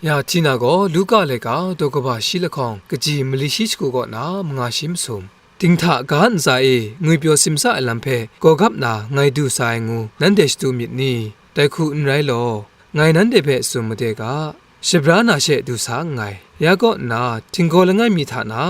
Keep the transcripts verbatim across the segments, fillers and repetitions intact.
Ya Tina gaw Luka laika daw kaba shi lahkawng kaji mali shi shagu kaw na manga shi masum, dinghta ga ntsa e ngwipyaw simsa ai lam hpe gawgap na ngai du sa ai ngu nanhte shadu myit ni? Dai hku n rai law, ngai nanhte hpe tsun made ga, shabra na she du sa nngai. Ya kaw nna, htinggaw langai mi hta na,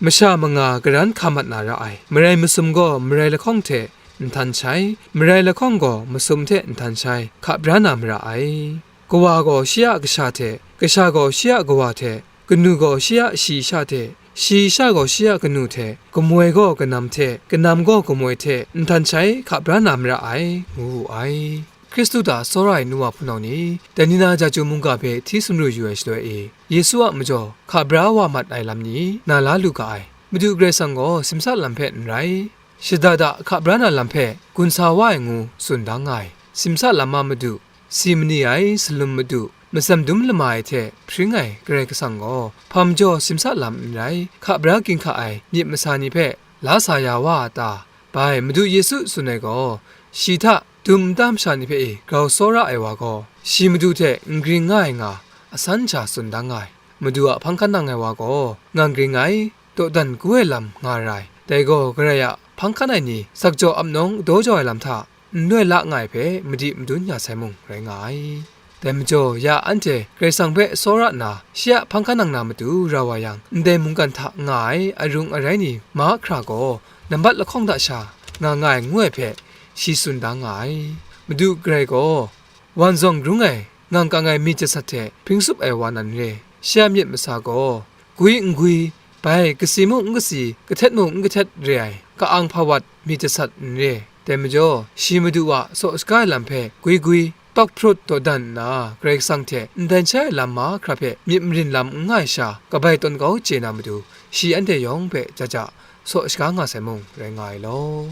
masha manga garan hka mat na ra ai. Marai masum gaw marai lahkawng hte nhtan shai, marai lahkawng gaw masum hte nhtan shai, hka bra na mara ai. Kawa gaw shi a kasha hte, kasha gaw shi a kawa hte, kanu gaw shi a shayi sha hte, shayi sha gaw shi a kanu hte, kamoi gaw kanam hte, kanam gaw kamoi hte nhtan shai hka bra na mara ai, ngu wu ai. Hkristu hta tsawra ai nu wa hpunau ni, dai ni na Jaju mungga hpe hti sumru yu ai shaloi e, Yesu a majaw hka bra wa mat ai lam ni na la lu ga ai. Madu Karai Kasang gaw simsa lam hpe n rai, shada da hka bra na lam hpe gun sa wa ai ngu tsun da nga ai. Simsa lam a madu, si mani ai, salum madu, matsam dum lama ai hte hpring ai Karai Kasang gaw, hpa majaw simsa lam n rai, hka bra ginhka ai myit masa ni hpe la sa ya wa a ta? Bai, Madu Yesu tsun ai gaw, shi hta dum nta masha ni hpe e grau tsawra ai wa gaw, shi Madu hte n gring nga ai nga, asan sha tsun da nga ai. Madu a hpang hkan nang ai wa gaw, nga n gring ai, dawdan gu ai lam nga ra ai. Dai gaw, Karai a hpang hkan ai ni, sakjaw ap nawng daw jau ai lam hta, n loi la nga ai hpe madi madun ya sai mung rai nga ai. Dai majaw, ya anhte Karai Kasang hpe tsawra nna, shi a hpang hkan nang na matu ra wa yang, ndai mungkan hta nga ai arung arai ni mahkra gaw, nambat lahkawng hta sha nga nga ai ngu ai hpe shi tsun da nga ai. Madu Karai gaw, wan zawng rung ai, ngang kang ai myit jasat hte hpring tsup ai wa nan re, shi a myit masa gaw, gwi n gwi, bai kasi mung n kasi, kahtet mung n kahtet re ai, ka-ang hpa wat myit jasat n re. Dai majaw, shi Madu a saw shaga ai lam hpe gwi gwi, pak hprut dawdan nna, Karai Kasang hte n dan shai ai lam mahkra hpe myit marin lam n nga ai sha, kabai tawn kau chye na matu, shi anhte yawng hpe ja ja saw shaga nga sai mung rai nga ai law.